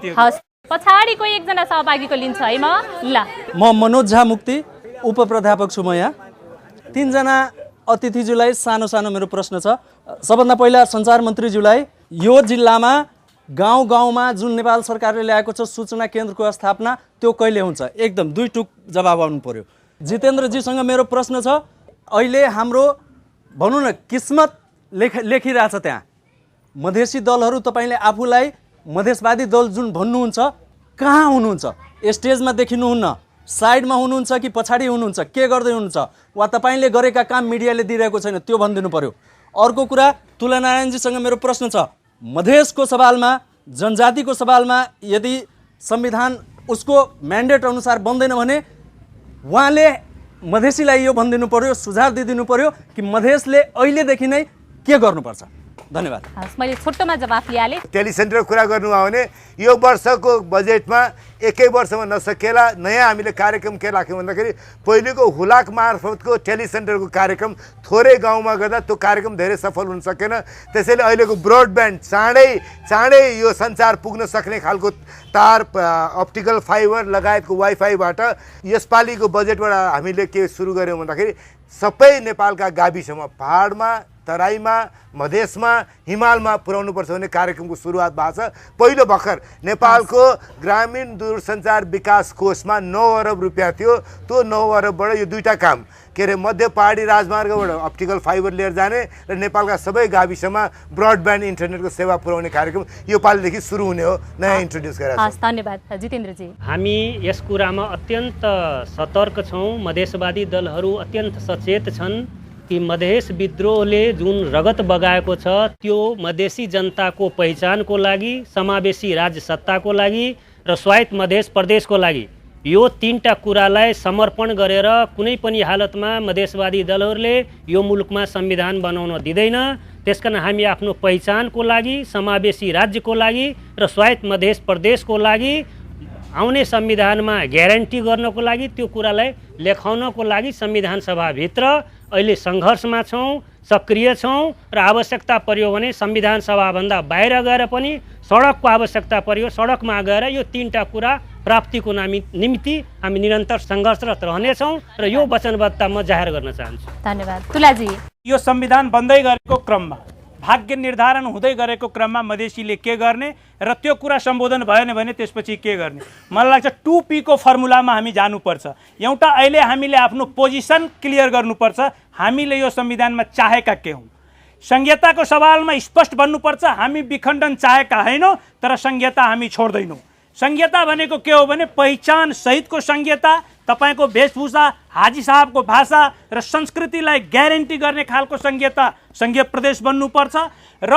साथीहरु। हस्, पछाडिको एकजना सहभागीको लिन्छ है म। ल, म मनोज झा मुक्ति उपप्राध्यापक छु। म यहाँ 3 जना अतिथिज्यूलाई सानो सानो मेरो प्रश्न छ। सबभन्दा पहिला सञ्चार मन्त्रीज्यूलाई, यो जिल्लामा गाउँ गाउँमा जुन नेपाल सरकारले ल्याएको छ सूचना केन्द्रको स्थापना, त्यो कहिले हुन्छ? एकदम 2 टुक जवाब आउनु पर्यो। जितेन्द्रजीसँग मेरो प्रश्न छ, अहिले हाम्रो भनौँ न किस्मत लेखिरहेछ त्यहाँ। मधेसी दलहरू तपाईँले आफूलाई मधेसवादी दल जुन भन्नुहुन्छ, कहाँ हुनुहुन्छ? स्टेजमा देखिनुहुन्न, साइडमा हुनुहुन्छ कि पछाडि हुनुहुन्छ, के गर्दै हुनुहुन्छ? वा तपाईँले गरेका काम मिडियाले दिइरहेको छैन, त्यो भनिदिनु पर्यो। अर्को कुरा, तुलनारायणजीसँग मेरो प्रश्न छ, मधेसको सवालमा, जनजातिको सवालमा यदि संविधान उसको म्यान्डेट अनुसार बन्दैन भने उहाँले मधेसीलाई यो भनिदिनु पर्यो, सुझाव दिइदिनु पर्यो कि मधेसले अहिलेदेखि नै के गर्नुपर्छ। धन्यवाद। हस्, मैले छोटोमा जवाफ लिहालेँ। टेलिसेन्टरको कुरा गर्नु हो भने यो वर्षको बजेटमा एकै वर्षमा नसकेला नयाँ हामीले कार्यक्रम के राख्यौँ भन्दाखेरि पहिलेको हुलाक मार्फतको टेलिसेन्टरको कार्यक्रम थोरै गाउँमा गर्दा त्यो कार्यक्रम धेरै सफल हुन सकेन। त्यसैले अहिलेको ब्रोडब्यान्ड चाँडै यो सञ्चार पुग्न सक्ने खालको तार, अप्टिकल फाइबर लगायतको वाइफाईबाट यसपालिको बजेटबाट हामीले के सुरु गर्यौँ भन्दाखेरि सबै नेपालका गाविसमा, पहाडमा, तराईमा, मधेसमा, हिमालमा पुर्याउनुपर्छ भन्ने कार्यक्रमको सुरुवात भएको छ। पहिलो भर्खर नेपालको ग्रामीण दूरसञ्चार विकास कोषमा 9 अरब रुपियाँ थियो। त्यो 9 अरबबाट यो 2टा काम, के अरे मध्य पहाडी राजमार्गबाट अप्टिकल फाइबर लिएर जाने र नेपालका सबै गाविसमा ब्रोडब्यान्ड इन्टरनेटको सेवा पुर्याउने कार्यक्रम यो पालिदेखि सुरु हुने हो, नयाँ इन्ट्रोड्युस गरेर। हस्, धन्यवाद। जितेन्द्रजी, हामी यस कुरामा अत्यन्त सतर्क छौँ। मधेसवादी दलहरू अत्यन्त सचेत छन् कि मधेस विद्रोहले जुन रगत बगाएको छ त्यो मधेसी जनताको पहिचानको लागि, समावेशी राज्य सत्ताको लागि र स्वायत्त मधेस प्रदेशको लागि यो 3टा कुरालाई समर्पण गरेर कुनै पनि हालतमा मधेसवादी दलहरूले यो मुलुकमा संविधान बनाउन दिँदैन। त्यसकारण हामी आफ्नो पहिचानको लागि, समावेशी राज्यको लागि र स्वायत्त मधेस प्रदेशको लागि आउने संविधानमा ग्यारेन्टी गर्नको लागि, त्यो कुरालाई लेखाउनको लागि संविधान सभाभित्र अहिले सङ्घर्षमा छौँ, सक्रिय छौँ र आवश्यकता पर्यो भने संविधान सभाभन्दा बाहिर गएर पनि सडकको आवश्यकता पर्यो, सडकमा गएर यो 3टा कुरा प्राप्तिको निमित्त हामी निरन्तर सङ्घर्षरत रहनेछौँ र यो वचनबद्धता म जाहेर गर्न चाहन्छु। धन्यवाद। तुलाजी, यो संविधान बन्दै गरेको क्रममा, भाग्य निर्धारण हुँदै गरेको क्रममा मधेसीले के गर्ने र त्यो कुरा सम्बोधन भएन भने त्यसपछि के गर्ने? मलाई लाग्छ 2P को फर्मुलामा हामी जानुपर्छ। एउटा, अहिले हामीले आफ्नो पोजिसन क्लियर गर्नुपर्छ। हामीले यो संविधानमा चाहेका के हौँ? संहिताको सवालमा स्पष्ट भन्नुपर्छ, हामी विखण्डन चाहेका होइनौँ, तर संहिता हामी छोड्दैनौँ। संहिता भनेको के हो भने पहिचान सहितको संहिता, तपाईको वेशभूषा, हाजी साहबको भाषा र संस्कृतिलाई ग्यारेन्टी गर्ने खालको संहिता संघीय प्रदेश बन्नुपर्छ र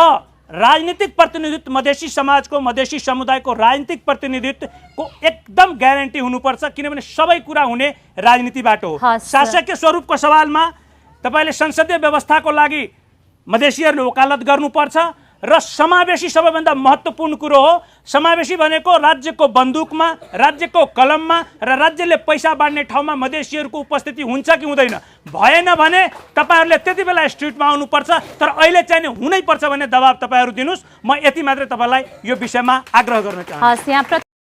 राजनीतिक प्रतिनिधित्व मधेसी समाजको, मधेसी समुदायको राजनीतिक प्रतिनिधित्वको एकदम ग्यारेन्टी हुनुपर्छ, किनभने सबै कुरा हुने राजनीतिबाट हो। शासकीय स्वरूपको सवालमा तपाईले संसदीय व्यवस्थाको लागि मधेसीहरूले वकालत गर्नुपर्छ र समावेशी सबैभन्दा महत्त्वपूर्ण कुरो हो। समावेशी भनेको राज्यको बन्दुकमा, राज्यको कलममा र राज्यले पैसा बाँड्ने ठाउँमा मधेसीहरूको उपस्थिति हुन्छ कि हुँदैन? भएन भने तपाईहरूले त्यति बेला स्ट्रिटमा आउनुपर्छ, तर अहिले चाहिँ हुनै पर्छ भन्ने दबाब तपाईहरू दिनुस्। म यति मात्रै तपाईलाई यो विषयमा आग्रह गर्न चाहन्छु।